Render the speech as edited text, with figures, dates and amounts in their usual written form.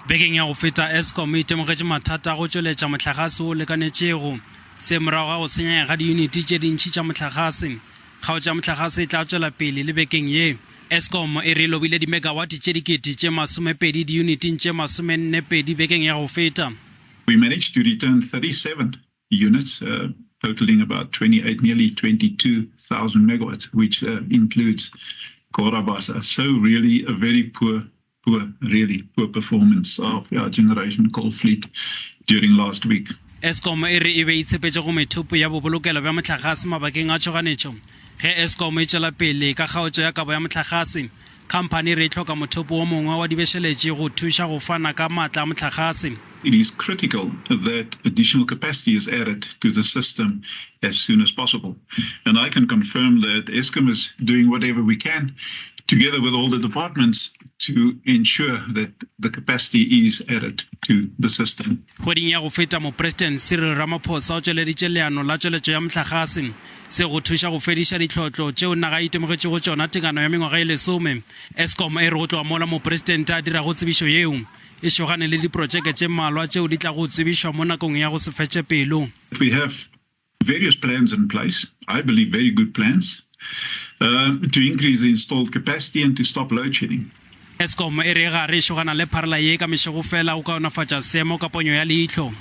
Bekeng ya go feta Eskom e itemogetše mathata a go tšweletša mohlagase wo o lekanetšego, se morago ga go senyega ga diyuniti tše dintši tša mohlagase. Kgaotšo ya mohlagase e tla tšwela pele le bekeng ye. Eskom e re e lobile dimegawate tše dikete tše masomepedi diyuniting tše masomennepedi bekeng ya go feta. We managed to return 37 units, totaling about 28, nearly 22,000 megawatts, which includes Cahora Bassa. So really a very poor, poor, really poor performance of our generation coal fleet during last week. Eskom e re e be e tshepetše go methopo ya bobolokelo bja mohlagase mabakeng a tšhoganetšo. Ge Eskom e tšwela pele ka kgaotšo ya kabo ya mohlagase, khamphani e re e hloka mothopo wo mongwe wa dibešeletši go thuša go fana ka maatla a mohlagase. It is critical that additional capacity is added to the system as soon as possible and I can confirm that Eskom is doing whatever we can together with all the departments to ensure that the capacity is added to the system. Kgweding ya go feta, Mopresidente Cyril Ramaphosa o tšweleditše leano la tšweletšo ya mohlagase, se go thuša go fediša ditlhotlo tšeo naga e itemogetšego tšona tekano ya mengwaga e lesome. Eskom e re go tloga mola Mopresidente a dirago tsebišo yeo, e šogane le diprotšeke tše mmalwa tšeo di tlago tsebišwa mo nakong ya go se fetše pelo. We have various plans in place, I believe very good plans, to increase the installed capacity and to stop load shedding. Eskom e re e gare e šogana le pharela ye ka mešego fela go kaonafatša seemo ka ponyo ya leihlo.